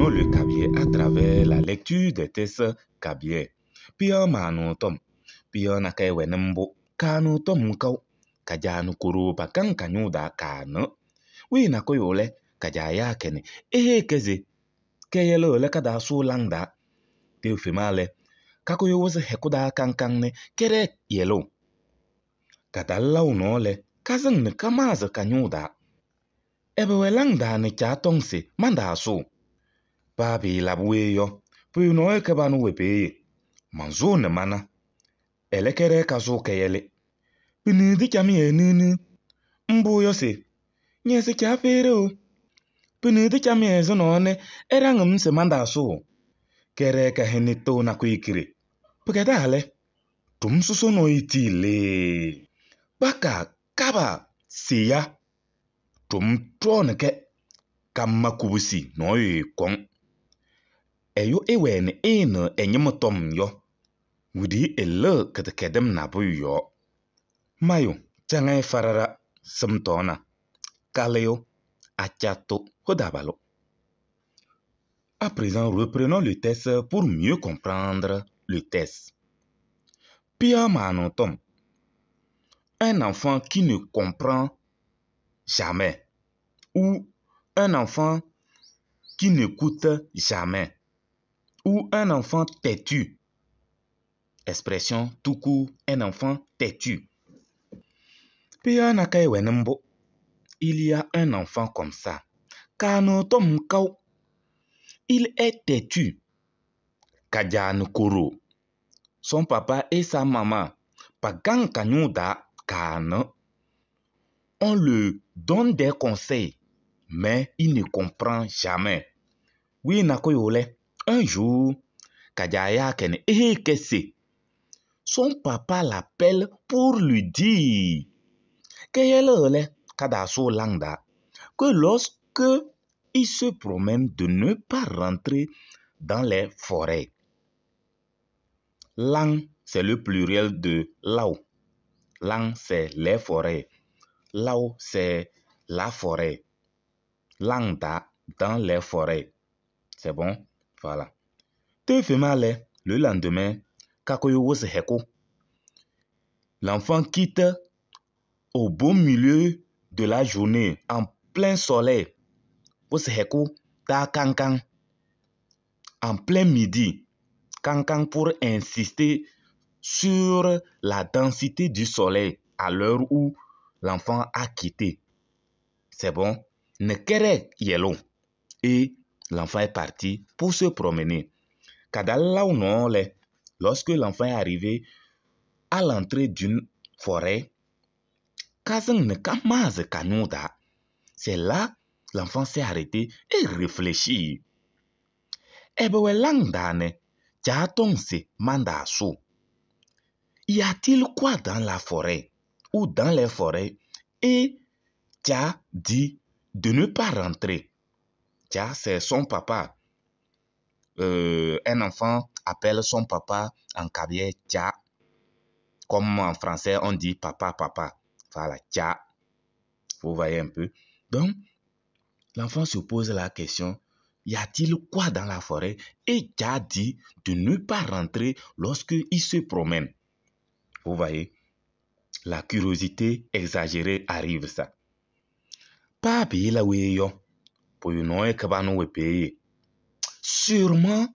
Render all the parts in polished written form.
Apprenons le kabyè à travers la lecture des textes kabyè. Piyɔ maanu tɔm. Piyɔ nakɛyɛ wɛnɩ mbʋ. Kaanu tɔm kaʋ. Kajaanu koro pakaŋ kañʋʋ taa kaanɛ. Wɩ nakʋyʋ lɛ kajaa yaa kɛnɛ ehe kɛze. Kɛyɛlɛ lɛ kataa sʋʋ laŋ taa. Teo fema lɛ kakʋyʋ wɩsɩ hɛkʋ taa kaŋ nɛ kɛɖɛ yɛlʋ. Katalaw nɔɔ lɛ kasɩŋ nɛ kamaazɩ kañʋʋ taa. Ɛbɛ laŋ taa nɛ caa tɔŋ se mantaa sʋʋ. Paa pɩɩlabɩ wee yɔ, pʋyʋ nɔɔyʋ kɛbanʋ we peeye. Manzʋʋ nɛ mana. Ɛlɛ kɛɖɛ kasʋʋ kɛyɛlɩ. Piniidi camɩyɛ niini. Mbʋ yɔ se nyɛsɩ caa feere o. Piniidi camɩyɛ sɩnɔɔ nɛ ɛɖaŋ-m se mantaa sʋʋ. Kɛɖɛ kahɛnɩ tɩʋ nakʋyʋ kire. Pɩkɛdaa lɛ, tʋm sɔsɔ nɔɔyʋ tii lee. Kpaka kaba seya. Tʋm tɔɔnɩ kɛ. Kama kubusi nɔɔyʋ kɔŋ. Ɛyʋ ɩwɛnɩ ɩɩnɩɣ ɛ-ñɩma tɔm yɔ. Widi ɛlɩɣ kɩdɛkɛdɩm nabʋyʋ yɔɔ. Mayʋ caŋɛyɛ farara sɩm tɔɔna. Kalɩyʋ atsatʋ hʋdabalʋ. À présent, reprenons le texte pour mieux comprendre le texte. Pierre Manotom, un enfant qui ne comprend jamais ou un enfant qui n'écoute jamais ou un enfant têtu. Expression tout court, un enfant têtu. Pierre Nakaye Wenimbo, il y a un enfant comme ça. Kanotom Kao, il est têtu. Kadjan Koro, son papa et sa maman, Pagan Kanyuda Kane, on le donne des conseils, mais il ne comprend jamais. Oui, Nakoyole, un jour, Kadjaya Kene eh, qu'est-ce Son papa l'appelle pour lui dire que Kadaso Landa, que lorsque il se promène de ne pas rentrer dans les forêts. Lang, c'est le pluriel de lao. Lang, c'est les forêts. Lao, c'est la forêt. Langda, dans les forêts. C'est bon? Voilà. Te female, le lendemain, Kakoyo wose heko. L'enfant quitte au beau milieu de la journée, en plein soleil. Wose heko, ta kankan. En plein midi. Kankan pour insister sur la densité du soleil à l'heure où l'enfant a quitté. C'est bon? Nekere yellow. Et l'enfant est parti pour se promener. Kadala ou non, lorsque l'enfant est arrivé à l'entrée d'une forêt, Kazan ne kamaze kanyuda. C'est là l'enfant s'est arrêté et réfléchi. Ebewe langdane, tchatonse mandasu. Y a-t-il quoi dans la forêt ou dans les forêts? Et Tcha dit de ne pas rentrer. Tcha, c'est son papa. Un enfant appelle son papa en kabyè Tcha. Comme en français, on dit papa, papa. Voilà, Tcha. Vous voyez un peu. Donc, l'enfant se pose la question, y a-t-il quoi dans la forêt? Et Tcha dit de ne pas rentrer lorsque il se promène. Vous voyez, la curiosité exagérée arrive ça. Papi la weyo, pour une kabano we paye. Sûrement,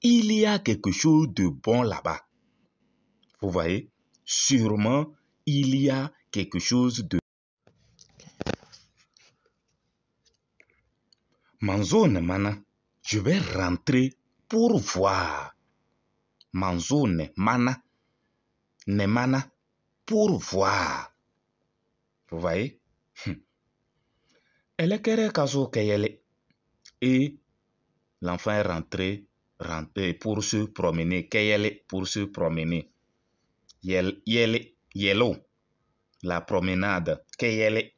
il y a quelque chose de bon là-bas. Vous voyez, sûrement, il y a quelque chose de Manzone mana, je vais rentrer pour voir. Manzone mana, nemana, pour voir. Vous voyez? Elle est kere kaso keyele. Et l'enfant est rentré pour se promener. Keyele pour se promener. Yel, yele, yellow. La promenade. Keyele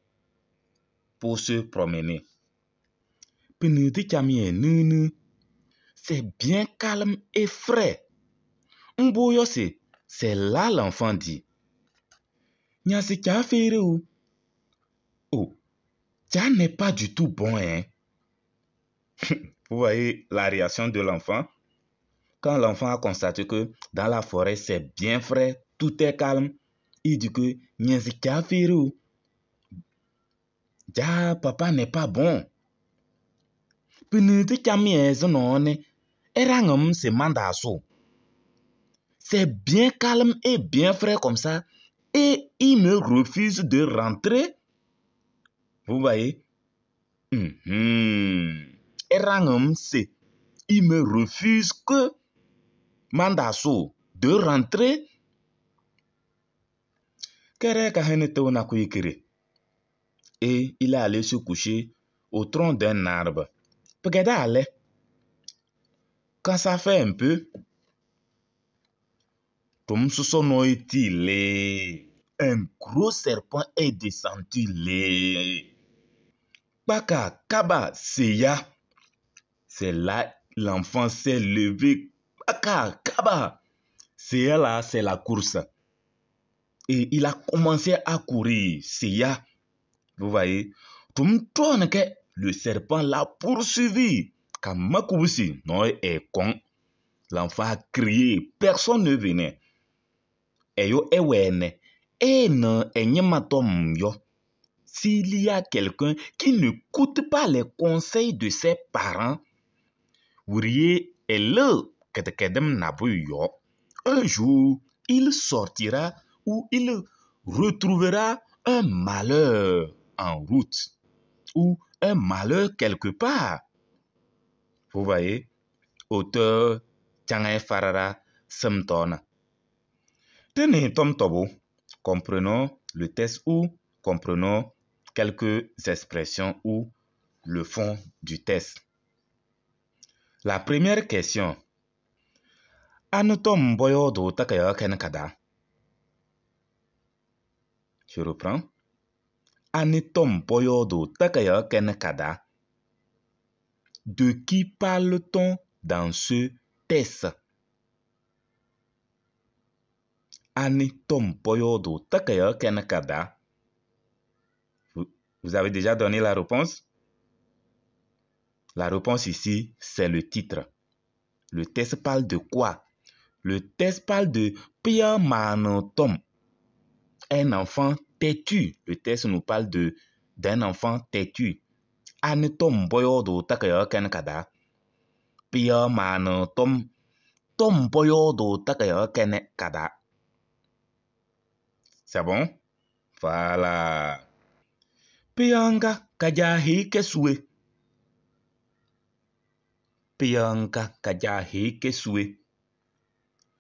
pour se promener. Pinidi chamie nunu. C'est bien calme et frais. Mboyo c'est là l'enfant dit. Nyasi tcha fere ou? Oh, tcha n'est pas du tout bon, hein? Vous voyez la réaction de l'enfant. Quand l'enfant a constaté que dans la forêt, c'est bien frais, tout est calme, il dit que Ja, papa n'est pas bon. C'est bien calme et bien frais comme ça. Et il me refuse de rentrer. Vous voyez? Il me refuse que Mandaso de rentrer. Et il est allé se coucher au tronc d'un arbre. Quand ça fait un peu, un gros serpent est descendu. Baka Kaba Seya. C'est là l'enfant s'est levé. Baka Kaba Seya là, c'est la course. Et il a commencé à courir. Seya. Vous voyez? Le serpent l'a poursuivi. Kamakubusi, non, est con. L'enfant a crié. Personne ne venait. Eyo ewene. E enyematom yo. S'il y a quelqu'un qui n'écoute pas les conseils de ses parents, Ourier est là, un jour, il sortira ou il retrouvera un malheur en route ou un malheur quelque part. Vous voyez, auteur Tchangay Farara Semtona. Tenez, Tom Tobo, comprenons le texte ou comprenons quelques expressions ou le fond du texte. La première question. Anutom boyodo takaya kada. Je reprends. Anitom boyodo takaya kada. De qui parle-t-on dans ce texte? Anitom boyodo takaya kada. Vous avez déjà donné la réponse? La réponse ici, c'est le titre. Le texte parle de quoi? Le texte parle de Pierre Manotom, un enfant têtu. Le texte nous parle d'un enfant têtu. Anitom boyodo takaya kenkada. Pierre Manotom, tom boyodo takaya kenkada. C'est bon? Voilà. Pianga kajahi kesue. Pianga kajahi kesue.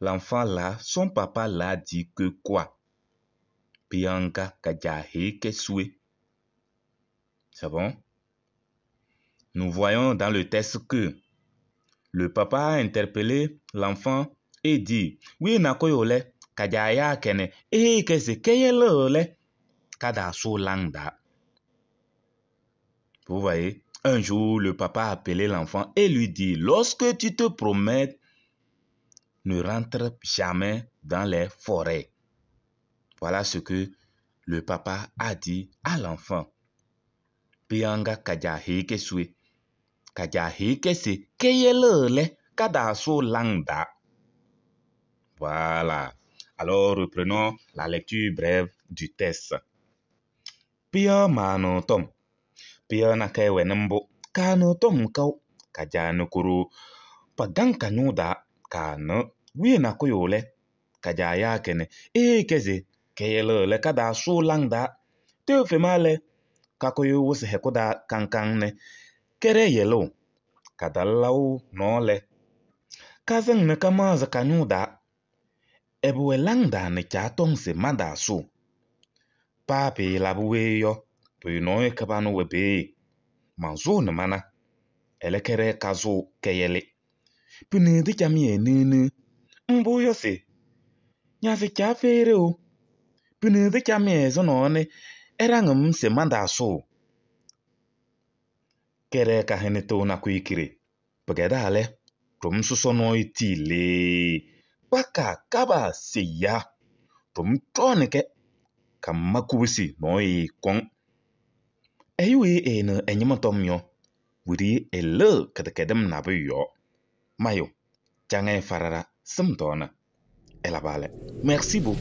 L'enfant là, son papa l'a dit que quoi? Pianga kajahi kesue. C'est bon? Nous voyons dans le texte que le papa a interpellé l'enfant et dit, oui, nakoyole, kajaya kene, eh, kese keyele, kada so langda. Vous voyez, un jour, le papa a appelé l'enfant et lui dit, lorsque tu te promènes, ne rentre jamais dans les forêts. Voilà ce que le papa a dit à l'enfant. Pianga kajahi kesue. Kajahi kese keyelele kadaso langda. Voilà. Alors, reprenons la lecture brève du texte. Pia mano tom. Pia na kewe nembo. Kano tom kau. Kajano kuru. Pagang kanyuda. Kano. Wie na koyole. Kajaya kene. E keze. Keyelele kadaso langda. Te female. Kakoyo wose hekoda kankan ne. Kere yelo. Kadalau nole. Kazang ne kamaza kanyuda. Ebuwe langda ne cha tong se manda su. Papi labuwe yo. Pe no e kabano webe. Manzo ne mana. Ele kere kazo keyele. Pune di chami e nene. Mbo yo se. Nya se cha fere o. Pune di chami e zono ne. Era ngam se manda su. Kere ka hene to na kuikiri. Pageda ale. Tum suso no itile. Baka kaba se ya. Tum tronike. Kamakubusi no e kong. Eyuwe e ne enyima tom yo. Wiɖiyi ɛlɩɣ kɩdɛkɛdɩm nabʋyʋ yɔɔ. Mayʋ, caŋɛyɛ faɖaɖa, sɩm tɔɔna. Ɛlabɩ lɛ. Merci beau.